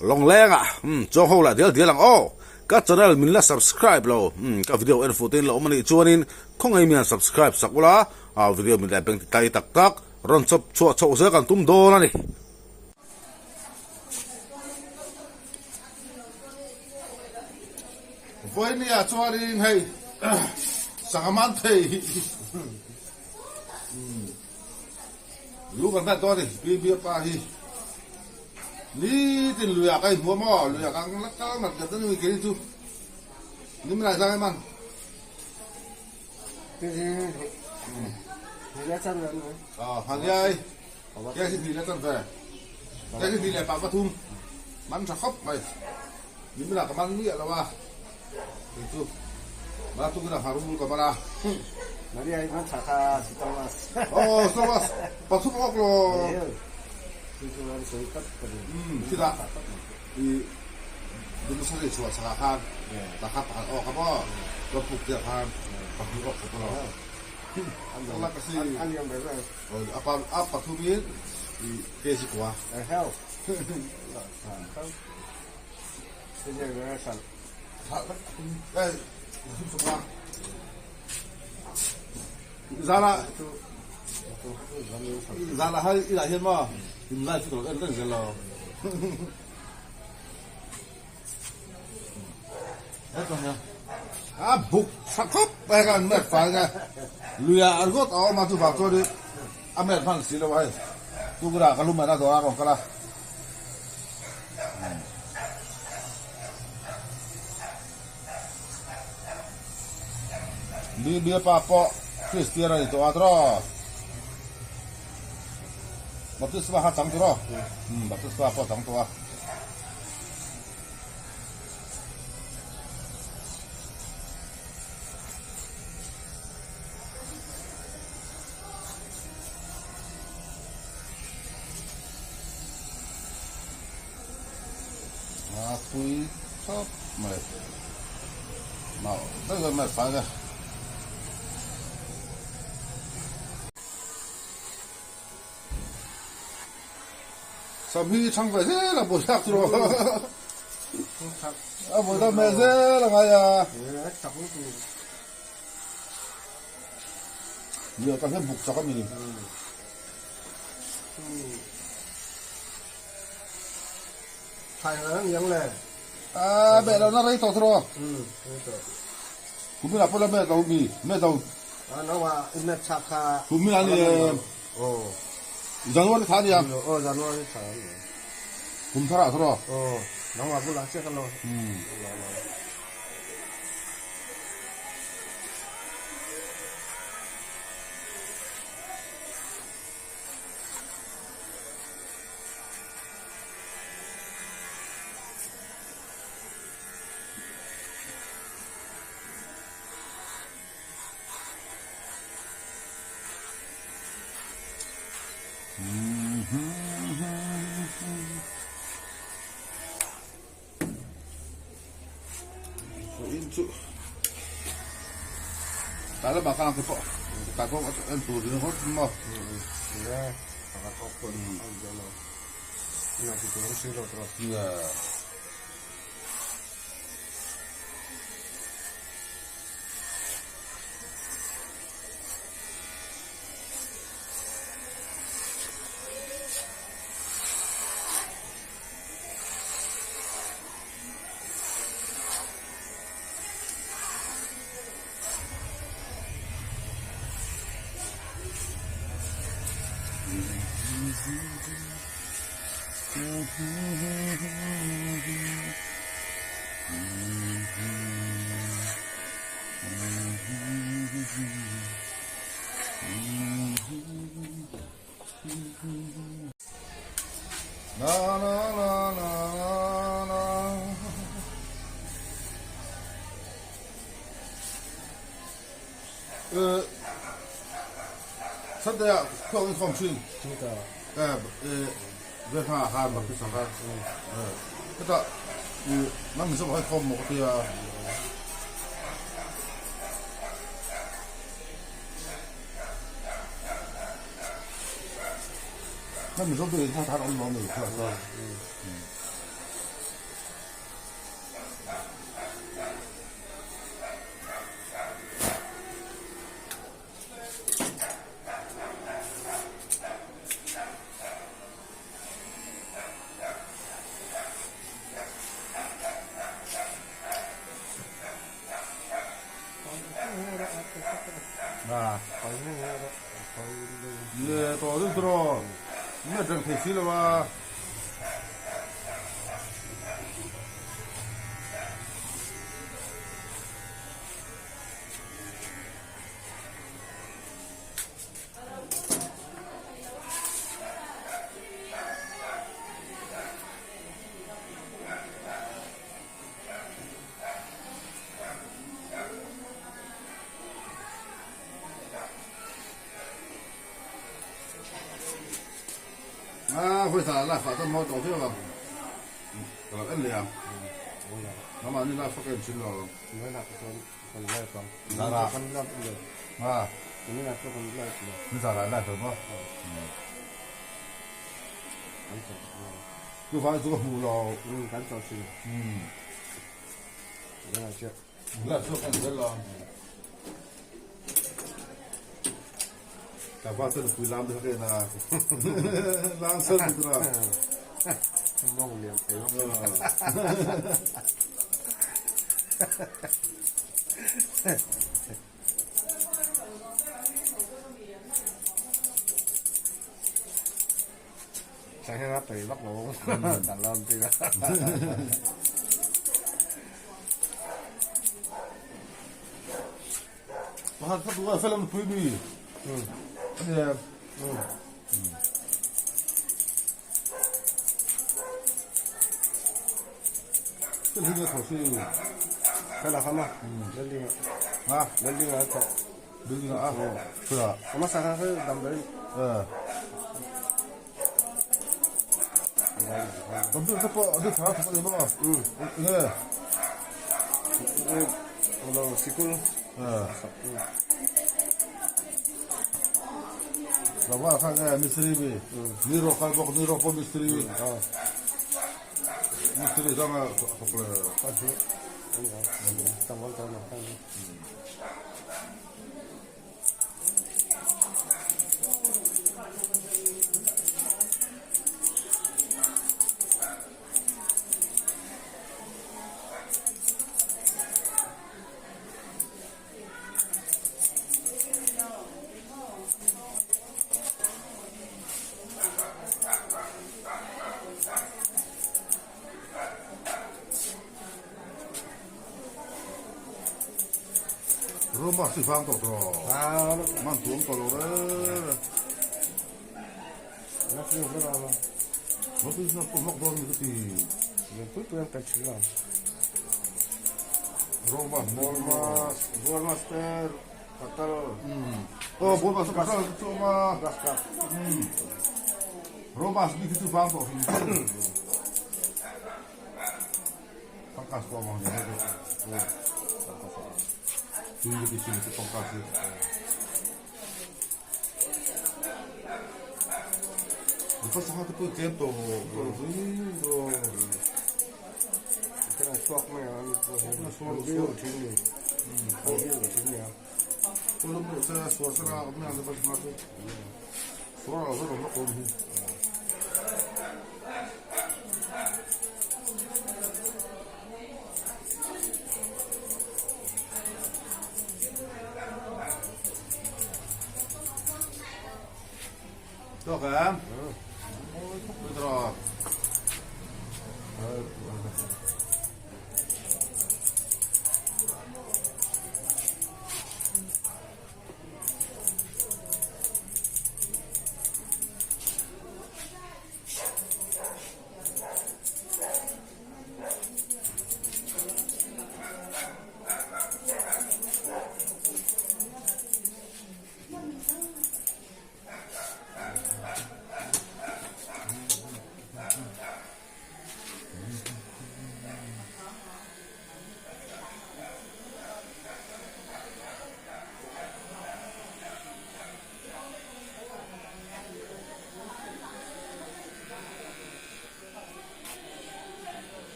Lawngleng ah umm chuang ho lah dial dial ang aw. Ka channel min la subscribe lo umm ka video en fuh te in la awm a nih chuanin khawngaih mian subscribe sak ula ah video min la beng ti tai tak tak rawn chawp chhuah chhoh zel kan tum dawn a ni. Vawinia chuanin hei sangha man thei lu kan hriat dawn a ni Pi pa hi nitin luiah ka inhmu a maw luiah kan la kal ngat ngat a ni kei chu nimlai zang em an. Haniai. Kei hi hnih leh tan ve. Kei hi hnih leh pah pathum man tha khawp mai. Nimin ah ka man miah lo a. Kei chu ma tukin ah harul ka man a. Maria i man tha kha si Thomas. Oh Thomas pathum awk lo. Chu chu an sawi tak ka ni. Um khila i dinosaur chhuah chhakah khan ta kha pakhat awk a maw. Chuan puk te ah khan pahnih awk khat a lo. An liam ve ve. A pathumin kg kua. Zala zala hai ila hian maw in live chu ka lo en reng zel lo. A buk tha khawp mai khan met fai nge luia a ringawt a awm a chuvang chuanin a met hman si lo a hei tukverh ah ka lu met a dawr a rawn kal a. Bibia pa pawh Kristian a ni tawh a tiraw Baptisma kha chang tiraw Baptisma pawh a chang tawh a. A pui thap mai mah vek vek mai fai a. Sam hi chhang ve zel a buai thlak chu a buai dam ve zel a ngai a. Nia ka hian buk chak a mi. A beh lo na rei tawh tawh. Kumina pawh la meh lo mi meh lo. Kumina ni January thla ania. Aw January thla ania. Kum thar ah thar aw. Aw nangmah bulah chiah ka lo. In chu tah lamah khan ang te pawh tah pawh en tur ringawt maw. Na na na na na Eh Sunday ah khuang in khawm thin eh eh ve hna han bak ti sangha eh heta i nang mizo hai khawm maw ka tia Nang mizo te in thar awm lo ni. tawh deuh tawh net reng thei si lo a. A hawi thla live ah chuan mawi tawh viau ang ka lo en leh ang nangmah ni live ka en thin lo nizan ah live maw chuvang chu ka hmuh lo live chu ka en zel lo. Tlangval chu nupui lam te kha ka en a, lam sal ni tura. Mawng lian thei bawk. Sang hian a tui vak lo dan lam ti la. Pakhat kha duh a fel ang pui mi. Ani em. Fel hi nge tho si. Fel a kha ma. Building a. Ha? Building a tho. Building a. Fel a. Ama sa kha dam dai. Eh. Computer pawh a tha thawk a ni maw? Nge? Lo sikul. Lova kha nge mistri mi. Ni ro kal bawk ni ro pawh mistri. Mistri zanga thawk le. Tangol tangol. Roma si vang tawh tawh man tuam tawh lo reng Roma aw Roma chu awm a Roma bik hi chu vang tawh hrim hrim Pangkas pawh a vang ve deuh tui ka ti thin chu pangkas hi. Mipa sangha te pawh tlem tawh tawh lo hle rawh. Suar sara awm na mipa sangha chu suar a lo zawk awm hi. Tawk em?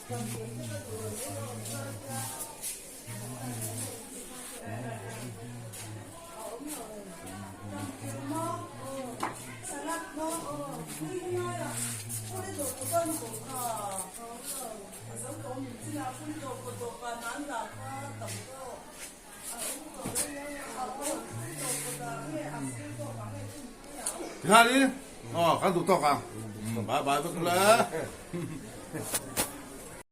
Tikhan in aw kan duh tawk ang. Bye bye vek ula.